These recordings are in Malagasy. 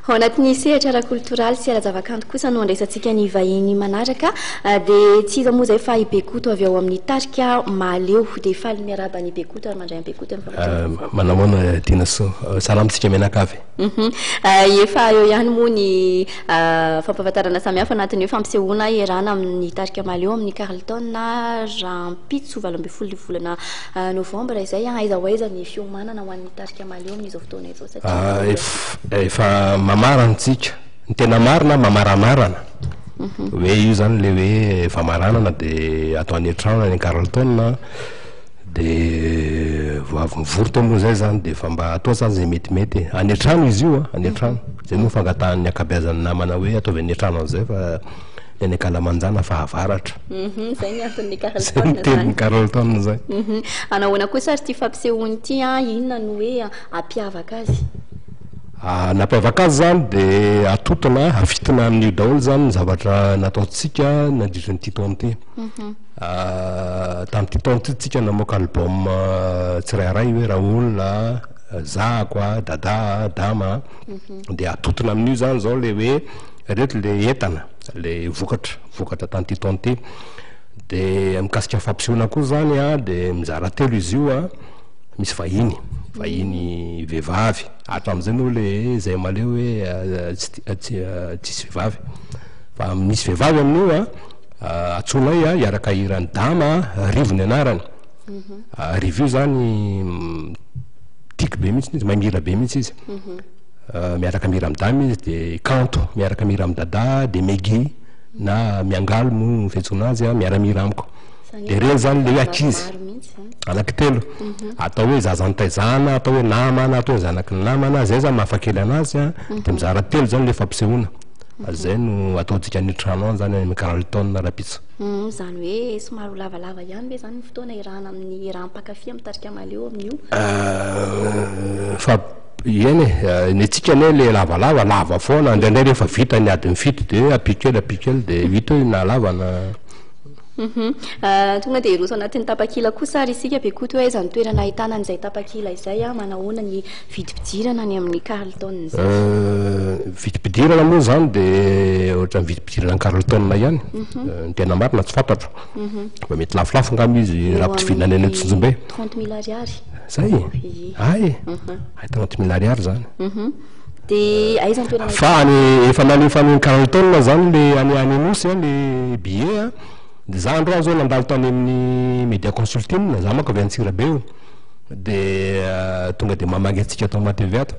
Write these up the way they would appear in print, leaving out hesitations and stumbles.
Ao anatin'ny sehatra ara-koltoraly sy ara-javakanto kosa no andraisantsika ny vahiny manaraka dia tsy iza moa izay fa i Bekoto avy ao amin'ny tarika Mahaleo. Dia faly miarahaba an'i Bekoto ary mandray an'i Bekoto amin'ny fametrahana. Manahoana Tinasoa. Salama tsika mianakavy. Efa eo ihany moa ny fampahafantarana samihafa anatin'ny hoe fampisehoana iarahana amin'ny tarika Mahaleo amin'ny Carlton rahampitso 18 volana novambra izay. Aiza ho aiza ny fiomanana ho an'ny tarika Mahaleo amin'izao fotoana izao? Efa mamarana tsika, ny tena marina mamaramarana, hoe io zany le hoe famaranana de atao any an-trano any Carlton de vao avy nivory teo moa zay zany de efa mba atao zany zay metimety e, any an-trano izy io an, any an-trano, zay moa fangatahan'ny ankabeazan'ny namana hoe ataovy any an-trano an'izay fa ny any ankalamanjana fahavaratra. Zay ny anton'ny Carlton zany. Zay ny tenin'i Carlton zay. Anahoana kosa ary ity fampisehoana ity an, inona no hoe Hampiavaka azy. Ny hampiavaka azy izany dia atotona, afintina amin'io daholo izany ny zavatra nataontsika nandritra an'ity taona ity. Tamin'ity taona ity tsika namoaka album tsirairay hoe Raoul, Zahako, Dada, Dama, dia atotona amin'io izany izao ilay hoe ireto ilay entana, ilay vokatra, vokatra tamin'ity taona ity. Dia mikasika ny fampisehoana koa izany an, dia mizara telo izy io an. misy vahiny, vahiny vehivavy, hatramin'izay moa le zay mahaleo hoe tsy tsy tsisy vehivavy, fa misy vehivavy amin'io an, antsoinay an hiaraka hihira an'i Dama an, Rivo ny anarany, Rivo io zany tiako be mihitsy izy, mahay mihira be mihitsy izy, miaraka mihira amin'i Dama izy de Kanto miaraka mihira amin'i Dada, de Meggy na Miangaly moa no fiantsoana azy an, miara-mihira amiko. Dia ireny izany ilay hoe ankizy anankitelo, atao hoe zaza nitaizana, atao hoe namana, atao hoe zanaky ny namana, izay izany maha hafakely anazy an, dia mizara telo izany ilay fampisehoana. Izay no ataontsika any an-trano any izany any amin'ny Carlton rahampitso. Izany hoe somary ho lavalava ihany ve izany ny fotoana iarahana amin'ny iaraha-mpankafy amin'ny tarika Mahaleo amin'io? Fa eny e, ny antsika anie ilay lavalava, lava foana, indraindray rehefa vita ny adiny fito dia ampio kely ampio kely dia hita hoe na lava na. Tonga dia hiroso anatin'ny tapakila kosa ary isika Bekoto hoe aiza ny toerana ahitana an'izay tapakila izay, manahoana ny vidim-pidirana any amin'ny Carlton izay? Vidim-pidirana moa izany dia ohatran'ny vidim-pidirana any Carlton ihany, ny tena marina tsy fantatro, fa mety lafolafo angamba izy raha ampitoviana any Antsonjombe. 30 mille ariary. Zay? Hay? Hay 30 mille ariary izany. Dia aiza ny toerana Fa any efa nalefa any Carlton zany le any any Anosy an le billet an, de za androany zao nandalo tany amin'ny Media Consulting, za manko avy any Antsirabe io, de tonga de mamaky antsika ato Matv ato,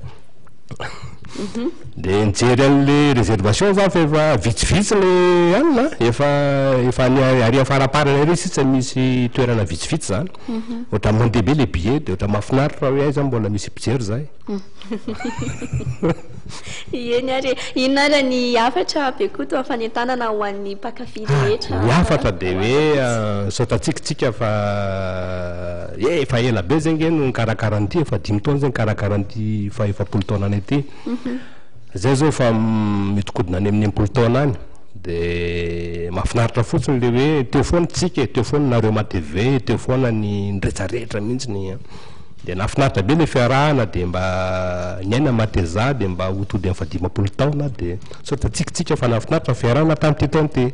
de nijery an'le réservation za fa efa vitsivitsy le anona an, efa efa any ary afaraparany ary sisa misy toerana vitsivitsy zany, ohatran'ny mandeha be le billet de ohatran'ny mahafinaritra hoe aiza mbola misy mpijery zay. Eny ary e. Inona ary ny hafatra Bekoto amin'ny fanentanana ho an'ny mpankafy rehetra? Ny hafatra dia hoe misaotra antsika tsika fa e efa ela be zay nge no nikarakara an'ity, efa dimy taona zay nikarakara an'ity faha 40 taonanay ity. Zay zao efa mihodinkodina any amin'ny 60 taona any. Dia mahafinaritra fotsiny le hoe teo foana tsika e, teo foana nareo MATV, teo foana ny ny retraretra mihitsy ny. Dia nahafinaritra be ilay fiarahana dia mba niaina mateza dia mba ho tody amin'ny faha 50 taona dia misaotra antsika fa nahafinaritra ny fiarahana tamin'ity taona ity.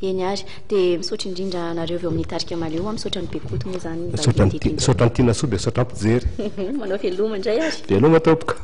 Eny ary, dia misaotra indrindra anareo avy ao amin'ny tarika Mahaleo a, misaotra an'i Bekoto moa izany Misaotra an'i Misaotra an'i Tinasoa dia misaotra mpijery. Manao veloma indray ary. Veloma tompoko.